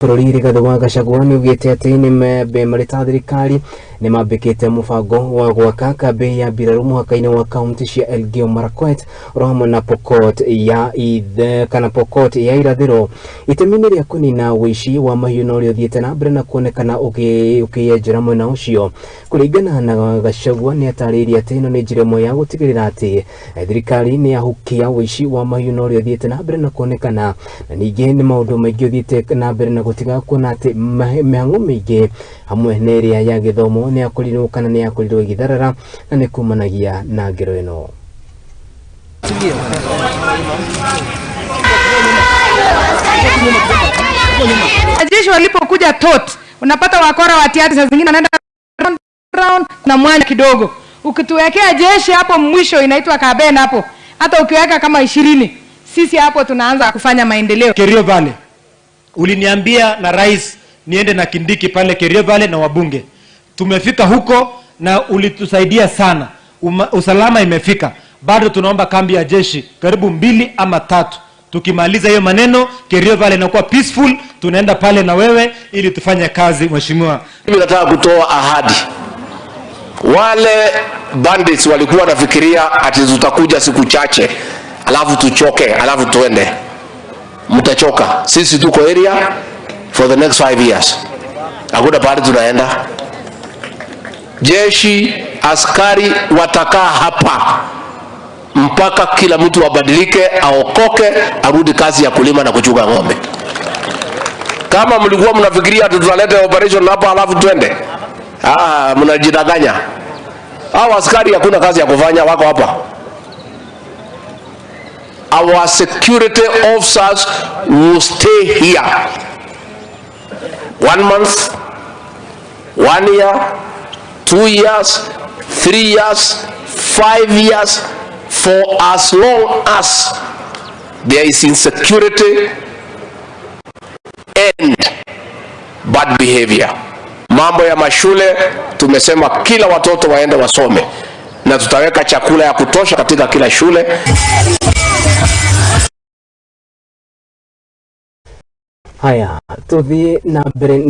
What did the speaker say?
Bũrũri Rigathĩ wa Gachagua nĩaugĩte atĩ marĩ ta thirikari nĩmambĩkĩte mũbango wa gwaka kambĩ ya mbirarũ mũhaka-inĩ wa kaunti cia Elgeyo Marakwet oro hamwe na Pokot ya ithe kana Pokot ya irathĩro itemi-inĩ rĩa kũnina ũici wa mahiũ na ũrĩa ũthiĩte na mbere na kuonekana ũkĩyenjera mwena ũcio. Kũringana na Gachagua nĩatarĩirie atĩ ĩno nĩ njĩra ĩmwe ya gũtigĩrĩra atĩ thirikari nĩ yahukia ũici wa mahiũ na ũrĩa ũthiĩte na mbere na kuonekana, na ningĩ nĩ maũndũ maingĩ ũthiĩte na mbere na gũtiga kuona atĩ mĩhang'o mĩingĩ hamwe na ĩrĩa ya gĩthomo nĩ yakorirwo kana nĩ yakorirwo ĩgĩtharara na nĩ kumanagia na ngero ĩno. Jeshi walipokuja tot, unapata wakora wa tiati saa zingine wanaenda round round, kuna mwanya kidogo. Ukituwekea jeshi hapo mwisho inaitwa Kaben hapo, hata ukiweka kama 20, sisi hapo tunaanza kufanya maendeleo. Kerio Valley uliniambia na rais niende na Kindiki pale Kerio Valley na wabunge. Tumefika huko na ulitusaidia sana. Usalama imefika. Bado tunaomba kambi ya jeshi karibu 2 ama 3. Tukimaliza hiyo maneno, Kerio Valley inakuwa peaceful, tunaenda pale na wewe ili tufanye kazi mheshimiwa. Mimi nataka kutoa ahadi. Wale bandits walikuwa wanafikiria ati tutakuja siku chache alafu tuchoke alafu tuende. Mtachoka. Sisi tuko area for the next 5 years. Hakuna pahali tunaenda. Jeshi, askari watakaa hapa mpaka kila mtu abadilike, aokoke, arudi kazi ya kulima na kuchunga ng'ombe. Kama mlikuwa mnafikiria tutaleta operation hapa alafu twende, mnajidanganya. Hao askari hakuna kazi ya kufanya, wako hapa. Our security officers will stay here 1 month, 1 year, 2 years, 3 years, 5 years, for as long as there is insecurity and bad behavior. Mambo ya mashule tumesema kila watoto waende wasome, na tutaweka chakula ya kutosha katika kila shule. Haya, tuthie na mbere ni